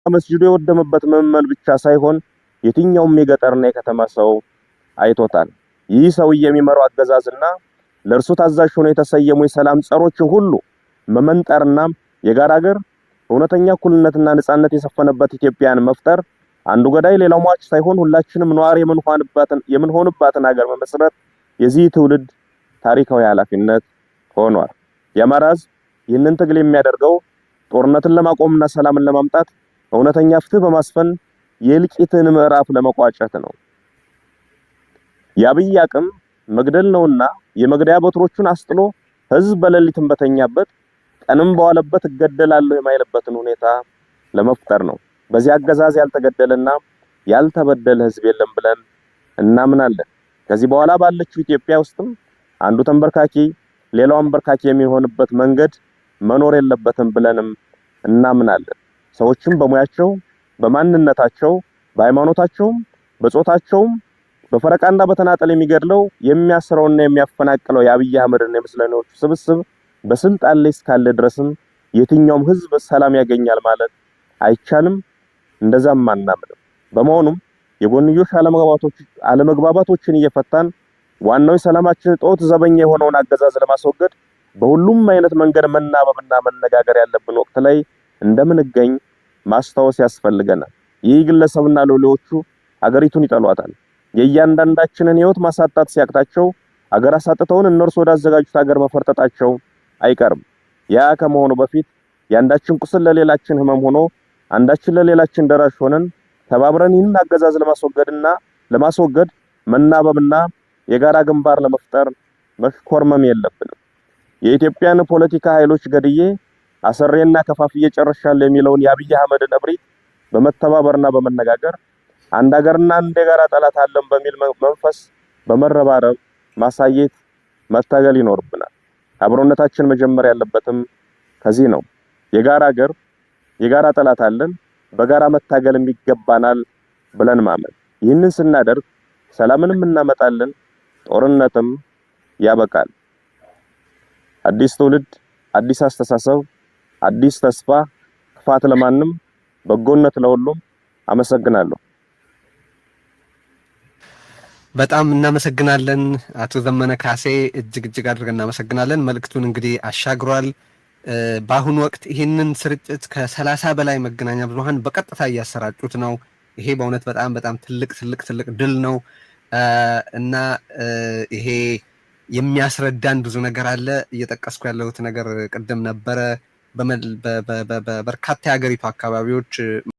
መስጂዱ የወደመበት ምዕመን ብቻ ሳይሆን የትኛውም የገጠርና የከተማ ሰው አይቶታል። ይህ ሰውዬ የሚመራው አገዛዝና ለእርሱ ታዛዥ ሆነው የተሰየሙ የሰላም ጸሮችን ሁሉ መመንጠርና የጋራ ሀገር፣ እውነተኛ እኩልነትና ነጻነት የሰፈነበት ኢትዮጵያን መፍጠር፣ አንዱ ገዳይ ሌላው ሟች ሳይሆን ሁላችንም ነዋሪ የምንሆንባትን ሀገር መመስረት የዚህ ትውልድ ታሪካዊ ኃላፊነት ሆኗል። የአማራ ሕዝብ ይህንን ትግል የሚያደርገው ጦርነትን ለማቆምና ሰላምን ለማምጣት፣ እውነተኛ ፍትህ በማስፈን የእልቂትን ምዕራፍ ለመቋጨት ነው። የአብይ አቅም መግደል ነውና የመግደያ በትሮቹን አስጥሎ ህዝብ በሌሊትም በተኛበት ቀንም በዋለበት እገደላለሁ የማይልበትን ሁኔታ ለመፍጠር ነው። በዚህ አገዛዝ ያልተገደለና ያልተበደለ ህዝብ የለም ብለን እናምናለን። ከዚህ በኋላ ባለችው ኢትዮጵያ ውስጥም አንዱ ተንበርካኪ ሌላው አንበርካኪ የሚሆንበት መንገድ መኖር የለበትም ብለንም እናምናለን። ሰዎችም በሙያቸው፣ በማንነታቸው፣ በሃይማኖታቸውም፣ በጾታቸውም በፈረቃና በተናጠል የሚገድለው፣ የሚያስረውና የሚያፈናቅለው የአብይ አህመድና የምስለኔዎቹ ስብስብ በስልጣን ላይ እስካለ ድረስም የትኛውም ህዝብ ሰላም ያገኛል ማለት አይቻልም። እንደዛም አናምንም። በመሆኑም የጎንዮሽ አለመግባባቶችን እየፈታን ዋናው የሰላማችን እጦት ዘበኛ የሆነውን አገዛዝ ለማስወገድ በሁሉም አይነት መንገድ መናበብና መነጋገር ያለብን ወቅት ላይ እንደምንገኝ ማስታወስ ያስፈልገናል። ይህ ግለሰብና ሎሌዎቹ አገሪቱን ይጠሏታል። የእያንዳንዳችንን ህይወት ማሳጣት ሲያቅታቸው አገር አሳጥተውን እነርሱ ወዳዘጋጁት አገር መፈርጠጣቸው አይቀርም። ያ ከመሆኑ በፊት የአንዳችን ቁስል ለሌላችን ህመም ሆኖ አንዳችን ለሌላችን ደራሽ ሆነን ተባብረን ይህንን አገዛዝ ለማስወገድ መናበብና የጋራ ግንባር ለመፍጠር መሽኮርመም የለብንም። የኢትዮጵያን ፖለቲካ ኃይሎች ገድዬ፣ አስሬና ከፋፍዬ ጨርሻለሁ የሚለውን የአብይ አህመድን እብሪት በመተባበርና በመነጋገር፣ አንድ ሀገርና አንድ የጋራ ጠላት አለን በሚል መንፈስ በመረባረብ ማሳየት፣ መታገል ይኖርብናል። አብሮነታችን መጀመር ያለበትም ከዚህ ነው። የጋራ ሀገር፣ የጋራ ጠላት አለን፣ በጋራ መታገልም ይገባናል ብለን ማመን። ይህንን ስናደርግ ሰላምንም እናመጣለን፣ ጦርነትም ያበቃል። አዲስ ትውልድ፣ አዲስ አስተሳሰብ፣ አዲስ ተስፋ። ክፋት ለማንም፣ በጎነት ለሁሉም። አመሰግናለሁ። በጣም እናመሰግናለን አቶ ዘመነ ካሴ፣ እጅግ እጅግ አድርገን እናመሰግናለን። መልእክቱን እንግዲህ አሻግሯል። በአሁኑ ወቅት ይህንን ስርጭት ከ30 በላይ መገናኛ ብዙኃን በቀጥታ እያሰራጩት ነው። ይሄ በእውነት በጣም በጣም ትልቅ ትልቅ ትልቅ ድል ነው እና ይሄ የሚያስረዳን ብዙ ነገር አለ። እየጠቀስኩ ያለሁት ነገር ቅድም ነበረ። በርካታ የሀገሪቱ አካባቢዎች